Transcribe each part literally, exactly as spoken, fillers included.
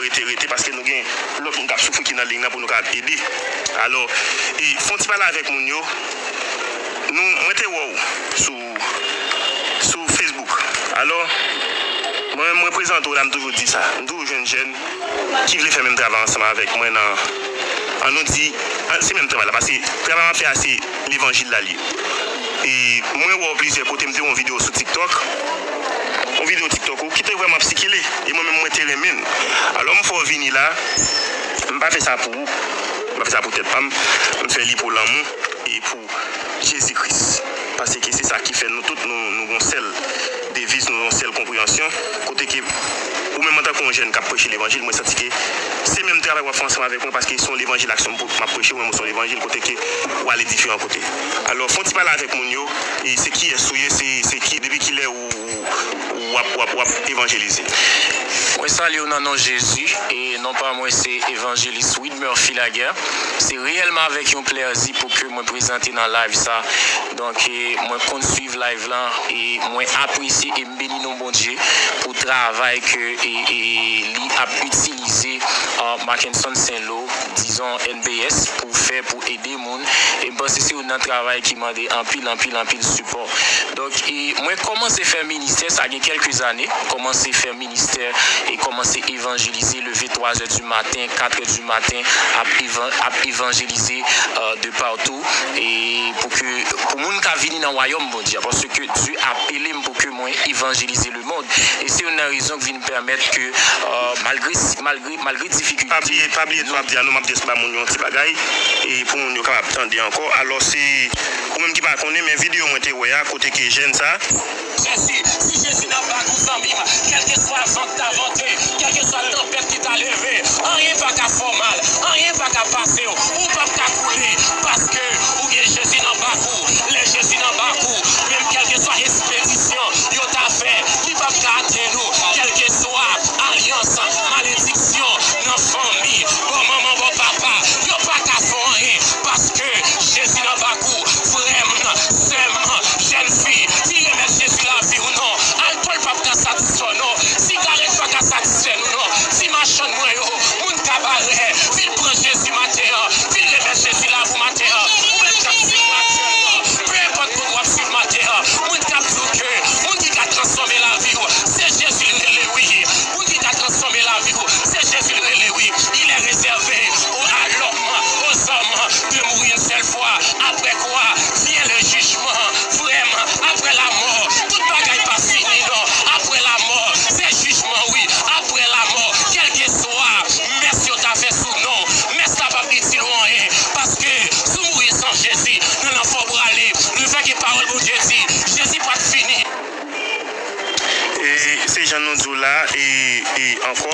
rete, rete, paske nou gen lòt moun k ap soufri ki nan liy nan pou nou kapab ede. Alò, e fè yon ti pale avèk moun yo. Nou, mwen te wè w sou, sou Facebook. Alò, mwen, mwen prezante w la, m toujou di sa. M toujou jwenn jèn ki vle fè menm travay ansanm avèk mwen nan, an nou di, an, se menm travay la, paske travay m ap fè a, se levanjil la l ye. E mwen wè w plizyè kote, m te wè yon videyo sou TikTok, yon videyo TikTok ou ki te vrèman ap sikile, e mwen menm mwen te renmen l. Alò m fè w vini la, m pa fè sa pou ou, m pa fè sa pou tèt pa m, m fè li pou lanmou e pou Jezi Kris. Paske se sa ki fè nou tout nou, nou gon sèl deviz, nou gon sèl konpreyansyon, kote ke ou menm antanke yon jèn k ap preche levanjil, mwen santi ke se menm travay w ap fè ansanm avèk mwen, paske se yon levanjil aksyon m ap preche, mwen, mwen se yon levanjil kote ke w al edifye yon kote. Alò, fè yon ti pale avèk moun yo, e se kiyès ou ye, se, se ki, depi kilè ou, ou, ou w ap, w ap, w ap evanjelize? Mwen salye w nan non Jezi, e non pa mwen se evanjelis Widmer Filaguerre. Se reyèlman avèk yon plèzi pou ke mwen prezante nan live sa. Donk, e, mwen konn swiv live lan, e mwen apresye e m beni non Bondye pou travay ke, e, e, li ap itilize, a, Mackenson Saint-Lô, dizon N B S, pou fè, pou ede moun. E m panse se youn nan travay ki mande anpil, anpil, anpil sipò. Donk, e mwen kòmanse fè ministè, sa gen kèlke zane, kòmanse fè ministè e kòmanse evanjelize, leve twa zè di maten, kat è di maten, ap evan-, ap evanjelize, e, de partou, e pou ke, pou moun ka vini nan wayòm Bondye a, paske Dye apele m pou ke mwen evanjelize lemonn. E se youn nan rezon ki vin pèmèt ke, e, malgre, malgre, malgre difikilte, pa bliye, pa bliye tou, ap di a nou, m ap just ba moun yo yon ti bagay, e pou moun yo kapab tande ankò. Alò, se ou menm ki pa konnen, men videyo mwen te wè a, kote ke jèn sa, Jezi, si Jezi nan bak ou, zanmi m, kèlkeswa van k ta vante, kèlkeswa tanpèt ki ta leve, anyen pa ka fè w mal, anyen pa ka pase w, ou p ap ka koule, paske ou gen Jezi nan bak ou. Lè Jezi nan bak ou, menm kèlkeswa espedisyon yo ta fè, li p ap ka atenn ou, kèlkeswa alyans, malediksyon nan fanmi, bò manman, bò papa, yo pa ka fè w anyen, paske Jezi nan bak ou. Frè m, sè m, jèn fi, ki remèt Jezi lavi w non. Alkòl p ap ka satisfè w non. Sigarèt pa ka satisfè nou non. Ti machann mwen yo, moun kabarè, vin pran Jezi maten an. Vin remèt Jezi lavi w maten an. Ou menm k ap swiv m aktyèlman, pe enpòt moun w ap swiv maten an, mwen t ap di w ke moun ki ka transfòme lavi w, se Jezi l rele wi. Moun ki ka transfòme lavi w, se Jezi l rele wi. Il est réservé aux, à l'homme, aux hommes de mourir une seule fois. Après quoi vient le jugement. Frè m, apre lamò, tout bagay pa fini non. Apre lamò, se jijman wi. Apre lamò, kèlkeswa mès yo ta fè sou non, mès la p ap itil ou anyen. Paske si w mouri san Jezi, nan lanfè w prale. Lefètke pawòl Bondye di, Jezi pa t fini. E se jan nou di w la, e, e ankò,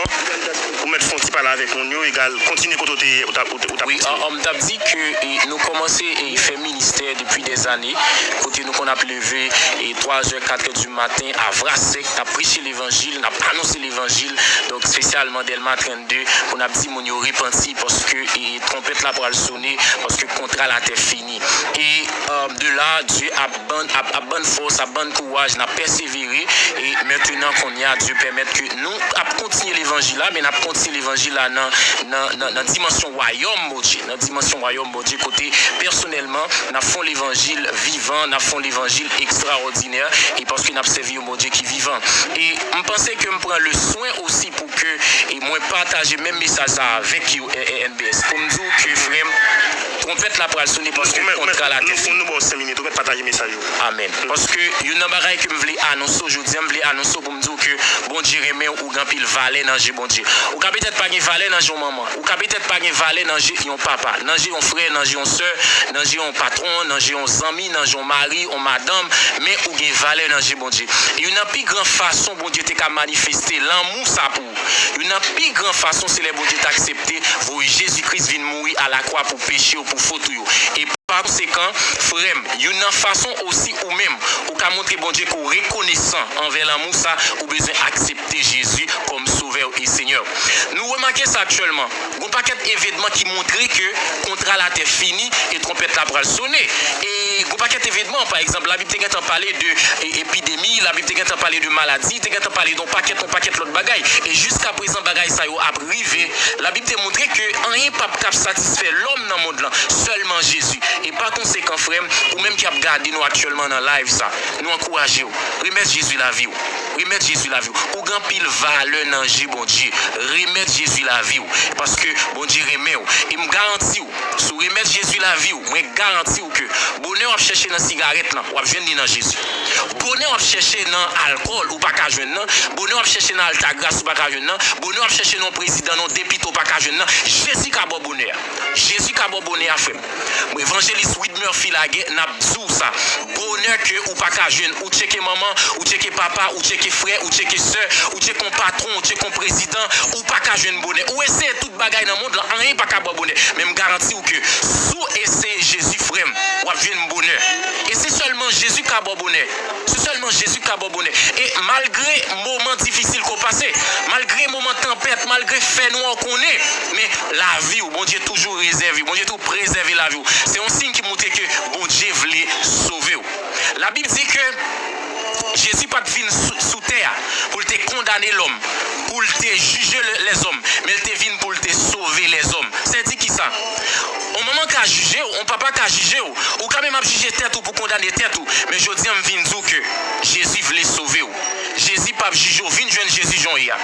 ou mèt fè yon ti pale avèk moun yo, egal, kontinye kote w te ye, ou t ap, ou t ap, ou t ap Wi, kontinye. An, an, m t ap di ke, e, nou kòmanse, e, fè ministè depi dèzane, kote nou konn ap leve, e, twa zè, kat è di maten, avra sèk, n ap preche levanjil, n ap anonse levanjil, donk, espesyalman Dèlma trannde, pou n ap di moun yo repanti, paske, e, twonpèt la pral sone, paske kontra latè fini. E, e, de la, Dye ap ban, ap, ap ban n fòs, ap ban n kouraj, n ap pèsevere. E mentnan, kounye a, Dye pèmèt ke nou ap kontinye levanjil la, men n ap kontinye levanjil la nan, nan, nan, nan dimansyon wayòm Bondye. Nan dimansyon wayòm Bondye, kote pèsonèlman, n ap fè yon levanjil vivan, n ap fè yon levanjil ekstraòdinè, e paske n ap sèvi yon Bondye ki vivan. E m panse ke m pran le swen osi pou ke, e mwen pataje menm mesaj sa avèk yo, e, e, N B S. Pou m di w ke, frè m, twonpèt la pral sone paske kontra latè fini. Nou ba w senk minit, ou mèt pataje mesaj ou. Amèn. Paske youn nan bagay ke m vle anonse w jodi a, m vle anonse w pou m di w ke Bondye renmen w, ou gen anpil valè nan je Bondye. Ou ka petèt pa gen valè nan je yon manman, ou ka petèt pa gen valè nan je yon papa, nan je yon frè, nan je yon sè, nan je yon patwon, nan je yon zanmi, nan je yon mari, yon madanm, men ou gen valè nan je Bondye. Youn nan pi gran fason Bondye te ka manifeste lanmou sa pou ou, youn nan pi gran fason, se lè Bondye t aksepte voye Jezi Kris vin mouri alakwa pou peche w, pou fot ou yo. E pa konsekan, frè m, youn nan fason osi ou menm, ou ka montre Bondye ke w rekonesan anvè lanmou sa, ou bezwen aksepte Jezi kòm Sovè w e Senyè w. Nou remake Ke sa aktyèlman, gon pakèt evenman ki montre ke kontra latè fini e twonpèt la pral sonnen. E gon pakèt evenman, pa egzanp, Labib te gentan pale de e, epidemi, Labib te gentan pale de maladi, te gentan pale de yon pakèt, yon pakèt lòt bagay. E jiska prezan, bagay sa yo ap rive. Labib te montre ke anyen p ap kab satisfè lòm nan mond lan, sèlman Jezi. E pa konsekan, frè m, ou menm ki ap gade nou aktyèlman nan live sa, nou ankouraje w. Remèt Jezi lavi w. Remèt Jezi lavi w. Ou gen anpil valè nan je Bondye. Remèt Jezi lavi w. Paske Bondye renmen w. E m garanti w, si w remèt Jezi lavi w, mwen garanti w ke bonè w ap chèche nan sigarèt lan, w ap jwenn li nan Jezi. Bonè w ap chèche nan alkòl, ou pa ka jwenn nan. Bonè w ap chèche nan altagras, ou pa ka jwenn nan. Bonè w ap chèche nan yon prezidan, nan yon depite, ou pa ka jwenn nan. Jezi ka ba w bonè a. Jezi ka ba w bonè a, frè m. Mwen, evanjelis Whitmer Filaget, n ap di w sa. Bonè ke ou pa ka jwenn. Ou tcheke manman, ou tcheke papa, ou tcheke frè, ou tcheke sè, ou tcheke yon patwon, ou tcheke yon prezidan, ou pa ka jwenn bonè. Ou eseye tout bagay nan mond lan, anyen pa ka ba w bonè. Men m garanti w ke si w eseye Jezi, frè m, w ap jwenn bonè. E se sèlman Jezi ka ba w bonè. Se sèlman Jezi ka ba w bonè. E malgre moman difisil ke w pase, malgre moman tanpèt, malgre fènwa w konnen, men lavi w, Bondye toujou rezève, Bondye toujou prezève lavi w. Se yon siy ki montre ke Bondye vle sove w. Labib di ke Jezi pa t vin sou, sou tè a pou l te kondane lòm, pou l te jije lè, lèzòm, men l te vin pou l te sove lèzòm. Sa di ki sa? Yon manman ka jije w, yon papa ka jije w, ou ka menm ap jije tèt ou pou kondane tèt ou. Men jodi a, m vin di w ke Jezi vle sove w. Jezi p ap jije w. Vin jwenn Jezi jan w ye a.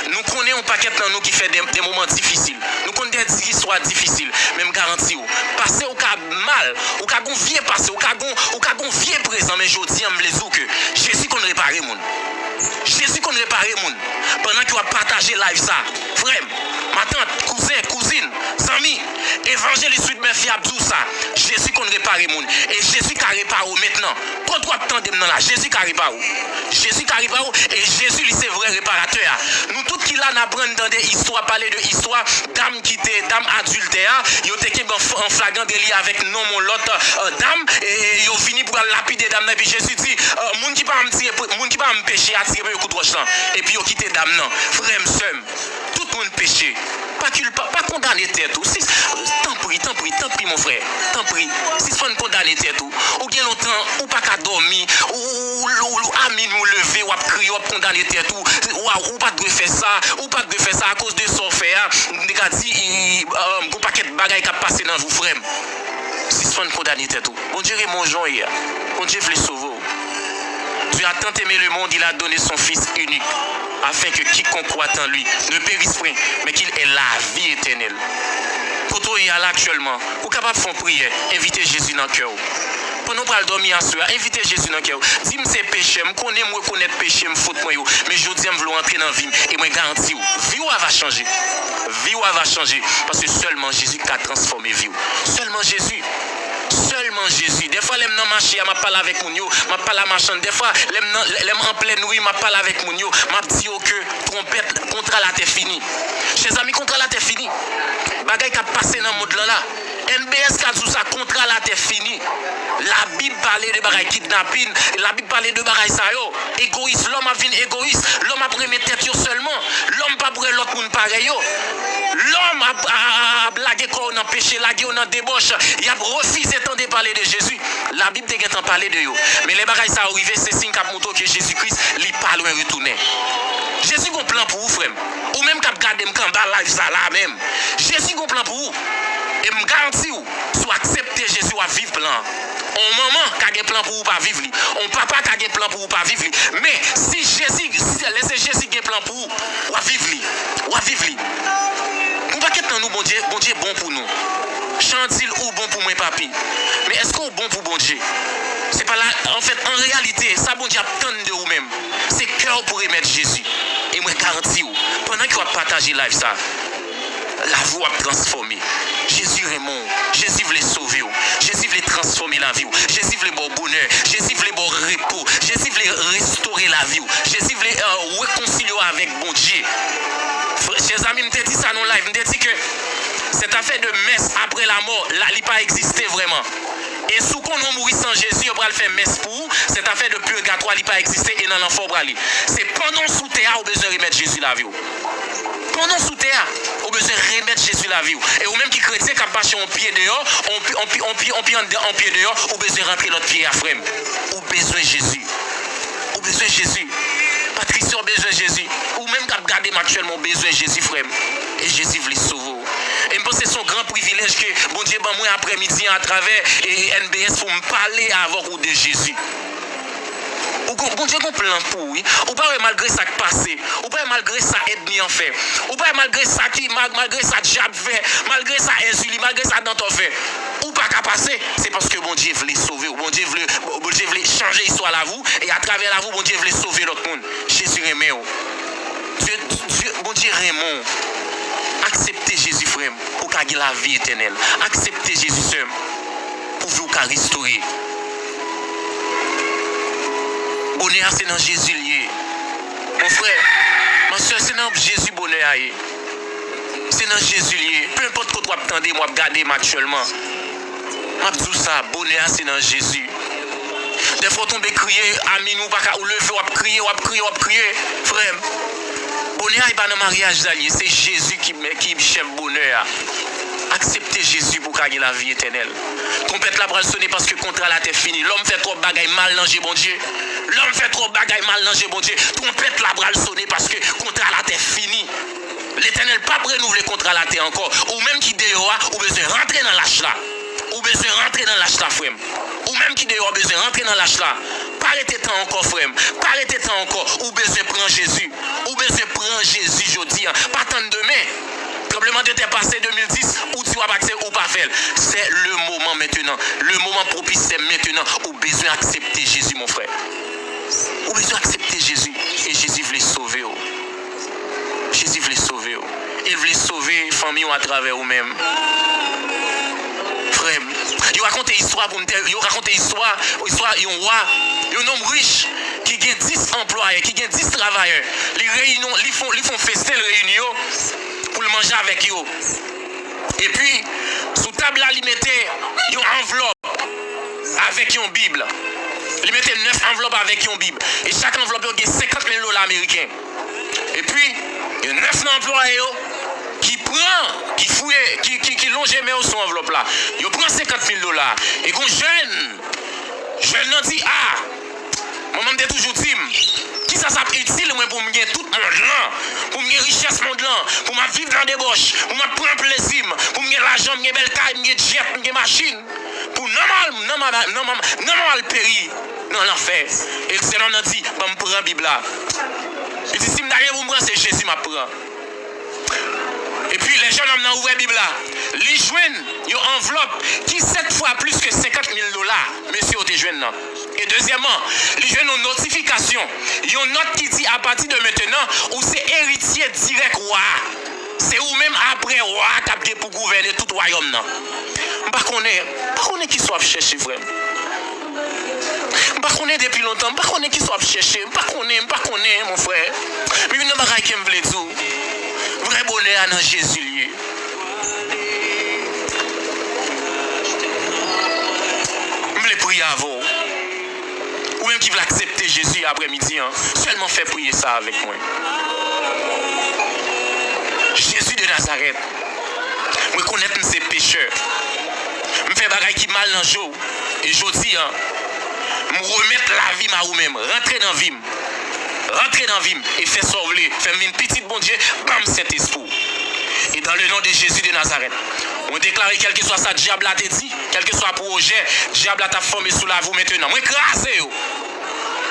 Nou konnen yon pakèt nan nou ki fè de, de moman difisil. Nou konn de istwa difisil. Men m garanti w, pase w ka mal, ou ka gon vye pase, ou ka gon, ou ka gon vye prezan, men jodi a, m vle di w ke Jezi konn repare moun. Jezi konn repare moun. Pandan ke w ap pataje live sa, frè m, matant, kouzen, kouzin, zanmi, evanjelis Whitmer Filaget ap di w sa. Jezi konn repare moun. E Jezi ka repare w mentnan. Kot w ap tande m nan la, Jezi ka repare w. Jezi ka repare w, e Jezi, li se vrè reparatè a. Nou tout ki la, n aprann tande istwa, pale de istwa dam ki te, dam adiltè a, yo te kenbe an f-, an flagran deli avèk nonm yon lòt, euh, dam, e yo vini pou al lapide dam nan, epi Jezi di, euh, moun ki pa janm tire, moun ki pa janm peche a, tire premye kout wòch lan. Epi yo kite dam nan. Frè m, sè m, tout moun peche. Pa kilpa, pa kondane tèt ou. Si, tanpri, tanpri, tanpri, mon frè. Tanpri, sispann kondane tèt ou. Ou gen lontan, ou pa ka dòmi. Ou, ou, ou, ou, a minwi ou leve, w ap kriye, w ap kondane tèt ou. Waw, ou pa t dwe fè sa. Ou pa t dwe fè sa akoz de sa w fè a. M te ka di, i, i, um, gon pakèt bagay k ap pase nan vi w, frè m. Sispann kondane tèt ou. Bondye renmen w jan w ye a. Bondye vle sove w. Dieu a tant aimé le monde, il a donné son Fils unique, afin que quiconque croit en lui ne périsse point, mais qu'il ait la vie éternelle. Kote w ye a la aktyèlman, ou kapab fè yon priyè, envite Jezi nan kè w. Pandan w pral dòmi aswè a, envite Jezi nan kè w. Di, "M se pechè, m konnen m rekonèt peche m, fot mwen yo, men jodi a m vle w antre nan vi m, e mwen garanti w, vi w a va chanje. Vi w a va chanje, paske sèlman Jezi ka transfòme vi w. Sèlman Jezi." Sèlman Jezi. Dèfwa, lè m nan mache a, m ap pale avèk moun yo, m ap pale a machann. Dèfwa, lè m nan, lè, lè m an plèn ri, m ap pale avèk moun yo, m ap di yo ke twonpèt, kontra latè fini. Chèzami, kontra latè fini. Bagay k ap pase nan mond lan la. N B S ka di w sa, kontra latè fini. Labib pale de bagay kidnapin, Labib pale de bagay sa yo. Egoyis, lòm ap vin egoyis, lòm ap renmen tèt yo sèlman, lòm p ap wè lòt moun parèy yo. Lòm ap, a, a, a, ap lage kò yo nan peche, lage yo nan debòch, y ap refize tande pale de Jezi. Labib te gentan pale de yo. Men lè bagay sa yo rive, se siy k ap montre w ke Jezi Kris, li pa lwen retounen. Jezi gon plan pou ou, frè m. Ou menm k ap gade m k anba live sa la menm, Jezi gon plan pou ou. E m garanti w, si w aksepte Jezi, w ap viv plan an. On manman ka gen plan pou ou, pa viv li. On papa ka gen plan pou ou, pa viv li. Men si Jezi, si, lè se Jezi gen plan pou ou, w ap viv li. W ap viv li. Gon pakèt nan nou, Bondye, Bondye bon pou nou. Chan di l, "Ou bon pou mwen, papi." Men èske w bon pou Bondye? Se pa la, anfèt, an reyalite, sa Bondye ap tann de ou menm, se kè w pou remèt Jezi. E mwen garanti w, pandan ke w ap pataje live sa, lavi w ap transfòme. Jezi renmen w. Jezi vle sove w. Jezi vle transfòme lavi w. Jezi vle ba w bonè. Jezi vle ba w repo. Jezi vle restore lavi w. Jezi vle, euh, rekonsilye w avèk Bondye. Frè, chèzami, m te di sa nan live. M te di ke cette affaire de messe après la mort, la, li pa egziste vrèman. E si w konnen w mouri san Jezi, yo pral fè mès pou ou, cette affaire de purgatoire, li pa egziste, e nan lanfè w prale. Se pandan w sou tè a, ou bezwen remèt Jezi lavi w. non sou tè a. Ou bezwen remèt Jezi lavi w. E ou menm ki kretyen k ap mache yon pye deyò, yon pye, yon pye, yon pye, yon pye anndan, yon pye deyò, ou bezwen rantre lòt pye a, frè m. Ou bezwen Jezi. Ou bezwen Jezi. Patricia, w bezwen Jezi. Ou menm k ap gade m aktyèlman, ou bezwen Jezi, frè m. E Jezi vle sove w. E m panse se yon gran privilèj ke Bondye ban mwen aprèmidi an atravè, e, N B S pou m pale avèk ou de Jezi. Ou gon, Bondye gon plan pou ou, wi. Ou pa wè malgre sa k pase, ou pa wè malgre sa ènmi an fè, ou pa wè malgre sa ki, mal-, malgre sa dyab fè, malgre sa Èzili, malgre sa Dantò fè, ou pa ka pase. Se paske Bondye vle sove w. Bondye vle, Bondye vle chanje istwa lavi w. E atravè lavi w, Bondye vle sove lòt moun. Jezi renmen w. Dye, Dye, Bondye renmen w. Aksepte Jezi, frè m, pou w ka gen lavi etènèl. Aksepte Jezi, sè m, pou vi w ka restore. Bonè a se nan Jezi l ye. Mon frè, ma sè, se nan Jezi bonè a ye. Se nan Jezi l ye. Penenpòt kote w ap tande m, w ap gade m aktyèlman, m ap di w sa, bonè a se nan Jezi. Dèfwa w tonbe kriye, amin, ou pa ka, ou leve, w ap kriye, w ap kriye, w ap kriye, frè m. Bonè a, e pa nan maryaj la l ye, se Jezi ki, ki chèf bonè a. Aksepte Jezi pou w ka gen lavi etènèl. Twonpèt la pral sone paske kontra latè fini. Lòm fè twòp bagay mal nan je Bondye. Lòm fè twòp bagay mal nan je Bondye. Twonpèt la pral sone paske kontra latè fini. Letènèl p ap renouvle kontra latè ankò. Ou menm ki deyò a, ou bezwen rantre nan lach la. Ou bezwen rantre nan lach la, frè m. Ou menm ki deyò a, ou bezwen rantre nan lach la. Pa rete tan ankò, frè m. Pa rete tan ankò. Ou bezwen pran Jezi. Ou bezwen pran Jezi jodi a. Pa tann demen. Tranblemanntè pase de mil dis, ou di w ap aksepte, ou pa fè l. C'est le moment maintenant. Le moment propice, c'est maintenant. Ou bezwen aksepte Jezi, mon frè. Ou bezwen aksepte Jezi. E Jezi vle sove w. Jezi vle sove w. E l vle sove fanmi w atravè ou menm. Frè m, yo rakonte istwa pou m te, yo rakonte istwa, istwa yon wa, yon nonm rich ki gen dis anplwayè, ki gen dis travayè. Li reyini, li fon, li fon festen, l reyini yo pou l manje avèk yo. Epi, sou tab la, li mete yon anvlòp avèk yon Bib. Li mete nèf anvlòp avèk yon Bib. E chak anvlòp yo gen senkant mil dola ameriken. Epi, gen nèf nan anplwaye yo ki pran, ki fouye, ki, ki, ki lonje men yo sou anvlòp la. Yo pran senkant mil dola. E gon jèn, jèn nan di, a, manman m te toujou di m, kisa sa ap itil mwen pou m gen tout mond lan, pou m gen richès mond lan, pou m ap viv nan debòch, pou m ap pran plezi m, pou m gen lajan, m gen bèl kay, m gen djèt, m gen machin, pou nanm al, nanm al, nanm al, nanm al peri nan lanfè. E sèlman nan di, ban m pran Bib la. Li di, si m ta gen pou m pran, se Jezi m ap pran. Epi, lè jennonm nan ouvè Bib la, li jwenn yon anvlòp ki sèt fwa plis ke senkant mil dola mesye yo te jwenn nan. E dezyèmman, li jwenn yon notifikasyon, yon nòt ki di, apati de mentenan, ou se eritye dirèk wa a. Se ou menm apre wa a k ap gen pou gouvène tout wayòm nan. M pa konnen, m pa konnen kisa w ap chèche, frè m. M pa konnen depi lontan, m pa konnen kisa w ap chèche, m pa konnen, m pa konnen, mon frè. Men youn nan bagay ke m vle di w, vrè bonè a nan Jezi l ye. M vle priye avè w. Ou menm ki vle aksepte Jezi aprèmidi an, sèlman fè priyè sa avèk mwen. Jezi de Nazarèt, m rekonèt m se pechè. M fè bagay ki mal nan je w. E jodi a, m remèt lavi m a ou menm. Rantre nan vi m. Rantre nan vi m e fè sa w vle. Fè m vin pitit Bondye. Ban m Sentespri w. E dans le nom de Jésus de Nazareth, mwen deklare, kèlkeswa sa dyab la te di, kèlkeswa pwojè dyab la t ap fòme sou lavi w mentenan, mwen kraze yo.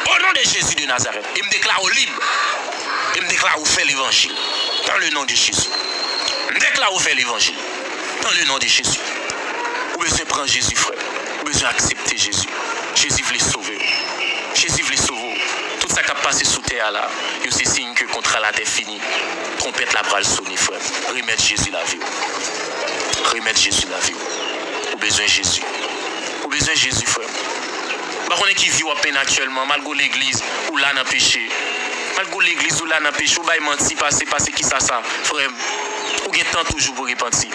O non de Jezi de Nazarèt. E m deklare w lib. E m deklare w fè levanjil. Dans le nom de Jésus. M deklare w fè levanjil. Dans le nom de Jésus. Ou bezwen pran Jezi, frè. Ou bezwen aksepte Jezi. Jezi vle sove w. Jezi vle sove w. Tout sa k ap pase sou tè a la, yo se siy ke kontra latè fini. Twonpèt la pral sone, frè m. Remèt Jezi lavi w. Remèt Jezi lavi w. Ou bezwen Jezi. Ou bezwen Jezi, frè m. M pa konnen ki vi w ap mennen aktyèlman, m al gwo legliz, ou la nan peche. M al gwo legliz, ou la nan peche, ou bay manti, pase, pase, kisa sa, frè m? Ou gen tan toujou pou repanti.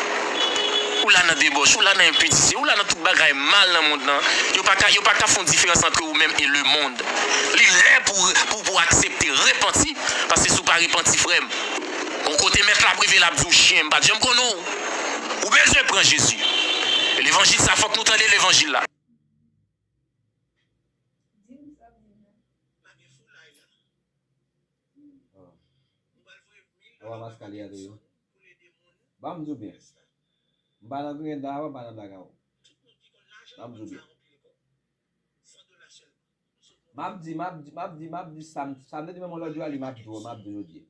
Ou la nan debòch, ou la nan enpidite, ou la nan tout bagay mal nan mond lan. Yo pa ka, yo pa ka fè yon diferans antre ou menm e lemonn. Li lè pou, pou, pou aksepte repanti, paske si w pa repanti, frè m, Yon kote mèt la ap rive l ap di w chen, m pa t janm konn ou. Ou bezwen pran Jezi. E levanjil sa, fòk nou tande levanjil la. Ou a maskali a tou wi. Ban m di w byen. M pa nan grenn da avan, m pa nan blag a ou. Ban m di w byen. M ap di, m ap di, m ap di, m ap di sa m, sa m te di menm lòt jou a, li m ap di w, m ap di w jodi.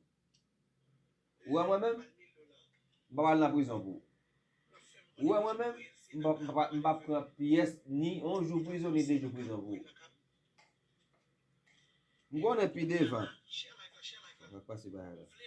Ou wè mwen menm, m p ap al nan prizon pou ou. Ou wè mwen menm, m p ap, m p ap, m p ap pran pyès, ni yon jou prizon, ni de jou prizon pou ou. M konnen pi devan. Sa k pase bagay la.